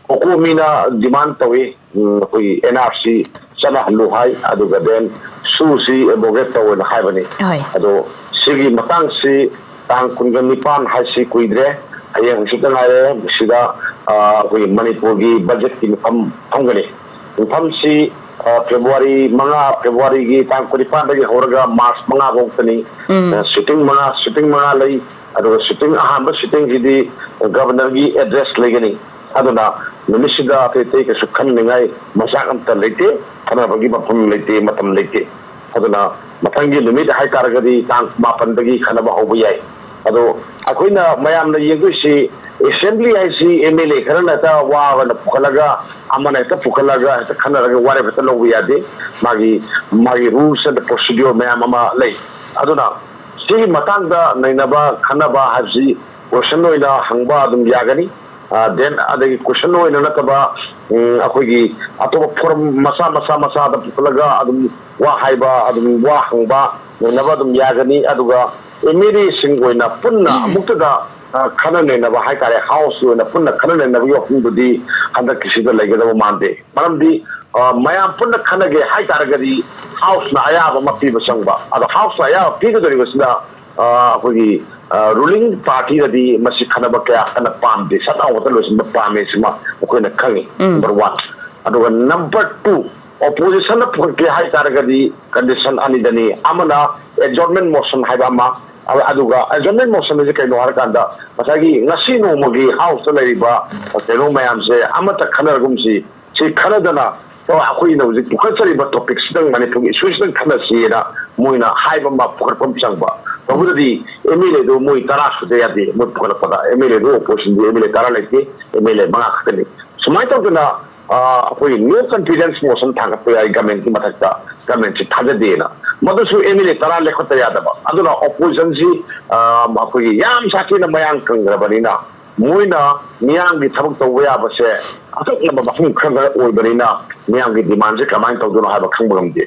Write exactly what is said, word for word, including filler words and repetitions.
ꯀꯣꯀꯣꯃꯤꯅ ꯗꯤꯃꯥꯟ ꯇꯧꯏ, ꯎꯝ, ꯑꯩꯈꯣꯏꯒꯤ and R C ꯆꯠꯅꯍꯜꯂꯨ ꯍꯥꯏ, ꯑꯗꯨꯒ ꯗꯦꯟ ꯁꯨꯁꯤ ꯑꯦꯕ꯭ꯔꯣꯒꯦꯠ ꯇꯧꯑꯣꯅ ꯍꯥꯏꯕꯅꯤ꯫ ꯍꯣꯏ꯫ ꯑꯗꯣ ꯁꯤꯒꯤ ꯃꯇꯥꯡꯁꯤ ꯇꯥꯡ ꯀꯨꯟꯒ ꯅꯤꯄꯥꯟ ꯍꯥꯏꯁꯤ ꯀꯨꯏꯗ꯭ꯔꯦ, ꯍꯌꯦꯡ ꯍꯪꯆꯤꯠꯇ ꯉꯥꯏꯔꯦ꯫ ꯃꯁꯤꯗ, ꯑ, ꯑꯩꯈꯣꯏꯒꯤ ꯃꯅꯤꯄꯨꯔꯒꯤ ꯕꯖꯦꯠꯀꯤ ꯃꯤꯐꯝ ꯐꯝꯒꯅꯤ꯫ ꯃꯤꯐꯝꯁꯤ, ꯑ, ꯐꯦꯕ꯭ꯔꯨꯋꯥꯔꯤ ꯃꯉꯥ, ꯐꯦꯕ꯭ꯔꯨꯋꯥꯔꯤꯒꯤ ꯇꯥꯡ ꯀꯨꯟꯅꯤꯄꯥꯟꯗꯒꯤ ꯍꯧꯔꯒ ꯃꯥꯔꯆ ꯃꯉꯥ ꯐꯥꯎꯇꯅꯤ꯫ ꯎꯝ꯫ ꯑ, ꯁꯤꯇꯤꯡ ꯃꯉꯥ, ꯁꯤꯇꯤꯡ ꯃꯉꯥ ꯂꯩ꯫ ꯑꯗꯨꯒ ꯁꯤꯇꯤꯡ, ꯑꯍꯥꯟꯕ ꯁꯤꯇꯤꯡꯁꯤꯗꯤ ꯒꯕꯔꯅꯔꯒꯤ ꯑꯦꯗ꯭ꯔꯦꯁ ꯂꯩꯒꯅꯤ꯫ ꯑꯗꯨꯅ ꯅꯨꯃꯤꯠꯁꯤꯗ ꯑꯇꯩ ꯑꯇꯩ ꯀꯩꯁꯨ ꯈꯟꯅꯤꯡꯉꯥꯏ ꯃꯆꯥꯛ ꯑꯝꯇ ꯂꯩꯇꯦ, ꯈꯟꯅꯕꯒꯤ ꯃꯐꯝ ꯂꯩꯇꯦ, ꯃꯇꯝ ꯂꯩꯇꯦ꯫ ꯑꯗꯨꯅ ꯃꯊꯪꯒꯤ ꯅꯨꯃꯤꯠ ꯍꯥꯏꯇꯥꯔꯒꯗꯤ ꯇꯥꯡ ꯃꯥꯄꯟꯗꯒꯤ ꯈꯟꯅꯕ ꯍꯧꯕ ꯌꯥꯏ꯫ ꯑꯗꯣ ꯑꯩꯈꯣꯏꯅ ꯃꯌꯥꯝꯅ ꯌꯦꯡꯗꯣꯏꯁꯤ, ꯑꯦꯁꯦꯝꯕ꯭ꯂꯤ ꯍꯥꯏꯁꯤ ꯑꯦꯝ ꯑꯦꯜ ꯑꯦ ꯈꯔꯅ ꯍꯦꯛꯇ ꯋꯥ ꯑꯣꯏꯅ ꯄꯨꯈꯠꯂꯒ, ꯑꯃꯅ ꯍꯦꯛꯇ ꯄꯨꯈꯠꯂꯒ ꯍꯦꯛꯇ ꯈꯟꯅꯔꯒ ꯋꯥꯔꯦꯞ ꯍꯦꯛꯇ ꯂꯧꯕ ꯌꯥꯗꯦ꯫ ꯃꯥꯒꯤ, ꯃꯥꯒꯤ ꯔꯨꯜꯁ ꯑꯦꯟ ꯄ꯭ꯔꯣꯁꯤꯗ꯭ꯌꯨꯔ ꯃꯌꯥꯝ ꯑꯃ ꯂꯩ꯫ ꯑꯗꯨꯅ ꯁꯤꯒꯤ ꯃꯇꯥꯡꯗ ꯅꯩꯅꯕ ꯈꯟꯅꯕ ꯍꯥꯏꯕꯁꯤ ꯀꯣꯏꯁꯟ ꯑꯣꯏꯅ ꯍꯪꯕ ꯑꯗꯨꯝ ꯌꯥꯒꯅꯤ꯫ ꯑ, ꯗꯦꯟ ꯑꯗꯒꯤ ꯀꯣꯏꯁꯟ ꯑꯣꯏꯅ ꯅꯠꯇꯕ, ꯎꯝ, ꯑꯩꯈꯣꯏꯒꯤ ꯑꯇꯣꯞꯄ ꯐꯣꯔꯝ ꯃꯆꯥ ꯃꯆꯥ ꯃꯆꯥꯗ ꯄꯨꯈꯠꯂꯒ ꯑꯗꯨꯝ ꯋꯥ ꯍꯥꯏꯕ, ꯑꯗꯨꯝ ꯋꯥ ꯍꯪꯕ, ꯅꯩꯅꯕ ꯑꯗꯨꯝ ꯌꯥꯒꯅꯤ꯫ ꯑꯗꯨꯒ ꯑꯦꯝ ꯑꯦꯜ ꯑꯦꯁꯤꯡ ꯑꯣꯏꯅ ꯄꯨꯟꯅ ꯑꯃꯨꯛꯇꯗ, ꯑ, ꯈꯟꯅ ꯅꯩꯅꯕ ꯍꯥꯏꯇꯥꯔꯦ, ꯍꯥꯎꯁꯀꯤ ꯑꯣꯏꯅ ꯄꯨꯟꯅ ꯈꯟꯅ ꯅꯩꯅꯕꯒꯤ ꯋꯥꯐꯝꯗꯨꯗꯤ ꯍꯟꯗꯛꯀꯤꯁꯤꯗ ꯂꯩꯒꯗꯕ ꯃꯥꯟꯗꯦ꯫ ꯃꯔꯝꯗꯤ, ꯑ, ꯃꯌꯥꯝ ꯄꯨꯟꯅ ꯈꯟꯅꯒꯦ ꯍꯥꯏꯇꯥꯔꯒꯗꯤ ꯍꯥꯎꯁꯅ ꯑꯌꯥꯕ ꯑꯃ ꯄꯤꯕ ꯆꯪꯕ꯫ ꯑꯗꯣ ꯍꯥꯎꯁꯅ ꯑꯌꯥꯕ ꯄꯤꯒꯗꯧꯔꯤꯕꯁꯤꯅ, ꯑ, ꯑꯩꯈꯣꯏꯒꯤ, ꯑ, ꯔꯨꯂꯤꯡ ꯄꯥꯔꯇꯤꯅꯗꯤ ꯃꯁꯤ ꯈꯟꯅꯕ ꯀꯌꯥ ꯀꯟꯅ ꯄꯥꯝꯗꯦ, ꯁꯠ ꯂꯥꯎ ꯍꯦꯛꯇ ꯂꯣꯏꯁꯤꯟꯕ ꯄꯥꯝꯃꯦ, ꯁꯤꯃ ꯑꯩꯈꯣꯏꯅ ꯈꯪꯉꯤ꯫ ꯎꯝ꯫ Number one. ꯑꯗꯨꯒ ꯅꯝꯕꯔ ꯇꯨ, ꯑꯣꯄꯣꯖꯤꯁꯟꯅ ꯄꯨꯈꯠꯀꯦ ꯍꯥꯏꯇꯥꯔꯒꯗꯤ ꯀꯟꯗꯤꯁꯟ ꯑꯅꯤꯗꯅꯤ, ꯑꯃꯅ ꯑꯦꯖꯣꯔꯟꯃꯦꯟ ꯃꯣꯁꯟ ꯍꯥꯏꯕ ꯑꯃ, ꯑꯗꯨꯒ ꯑꯦꯖꯣꯔꯟꯃꯦꯟ ꯃꯣꯁꯟ ꯑꯁꯤ ꯀꯩꯅꯣ ꯍꯥꯏꯔꯀꯥꯟꯗ ꯉꯁꯥꯏꯒꯤ ꯉꯁꯤ ꯅꯣꯡꯃꯒꯤ ꯍꯥꯎꯁꯇ ꯂꯩꯔꯤꯕ ꯀꯩꯅꯣ ꯃꯌꯥꯝꯁꯦ ꯑꯃꯠꯇ ꯈꯟꯅꯔꯒꯨꯝꯁꯤ꯫ ꯁꯤ ꯈꯟꯅꯗꯅ ꯑꯩꯈꯣꯏꯅ ꯍꯧꯖꯤꯛ ꯄꯨꯈꯠꯆꯔꯤꯕ ꯇꯣꯄꯤꯛꯁꯤꯗꯪ, ꯃꯅꯤꯄꯨꯔꯒꯤ ꯏꯁꯨꯁꯤꯗꯪ ꯈꯟꯅꯁꯤꯅ ꯃꯣꯏꯅ ꯍꯥꯏꯕ ꯑꯃ ꯄꯨꯈꯠꯄ ꯑꯃ ꯆꯪꯕ꯫ ꯇꯧꯕꯗꯗꯤ ꯑꯦꯝ ꯑꯦꯜ ꯑꯦꯗꯨ ꯃꯣꯏ ꯇꯔꯥ ꯁꯨꯗ ꯌꯥꯗꯦ꯫ ꯃꯣꯏ ꯄꯨꯈꯠꯂꯛꯄꯗ ꯑꯦꯝ ꯑꯦꯜ ꯑꯦꯗꯨ, ꯑꯣꯄꯣꯖꯤꯁꯟꯗꯤ ꯑꯦꯝ ꯑꯦꯜ ꯑꯦ ꯇꯔꯥ ꯂꯩꯇꯦ, ꯑꯦꯝ ꯑꯦꯜ ꯑꯦ ꯃꯉꯥ ꯈꯛꯇꯅꯤ꯫ ꯁꯨꯃꯥꯏꯅ ꯇꯧꯗꯅ, ꯑ, ꯑꯩꯈꯣꯏ ꯅꯣ ꯀꯟꯐꯤꯗꯦꯟꯁ ꯃꯣꯁꯟ ꯊꯥꯡꯒꯠꯄ ꯌꯥꯏ ꯒꯃꯦꯟꯒꯤ ꯃꯊꯛꯇ, ꯒꯃꯦꯟꯁꯤ ꯊꯥꯖꯗꯦꯅ꯫ ꯃꯗꯨꯁꯨ ꯑꯦꯝ ꯑꯦꯜ ꯑꯦ ꯇꯔꯥ ꯂꯦꯞꯈꯠꯇ ꯌꯥꯗꯕ꯫ ꯑꯗꯨꯅ ꯑꯣꯄꯣꯖꯤꯁꯟꯁꯤ, ꯑ, ꯑꯩꯈꯣꯏꯒꯤ ꯌꯥꯝ ꯁꯥꯊꯤꯅ ꯃꯌꯥꯡ ꯀꯪꯈ꯭ꯔꯕꯅꯤꯅ, ꯃꯣꯏꯅ ꯃꯤꯌꯥꯝꯒꯤ ꯊꯕꯛ ꯇꯧꯕ ꯌꯥꯕꯁꯦ ꯑꯀꯛꯅꯕ ꯃꯐꯝ ꯈꯔ ꯈꯔ ꯑꯣꯏꯕꯅꯤꯅ, ꯃꯤꯌꯥꯝꯒꯤ ꯗꯤꯃꯥꯟꯁꯦ ꯀꯃꯥꯏꯅ ꯇꯧꯗꯣꯏꯅꯣ ꯍꯥꯏꯕ ꯈꯪꯕ ꯉꯝꯗꯦ꯫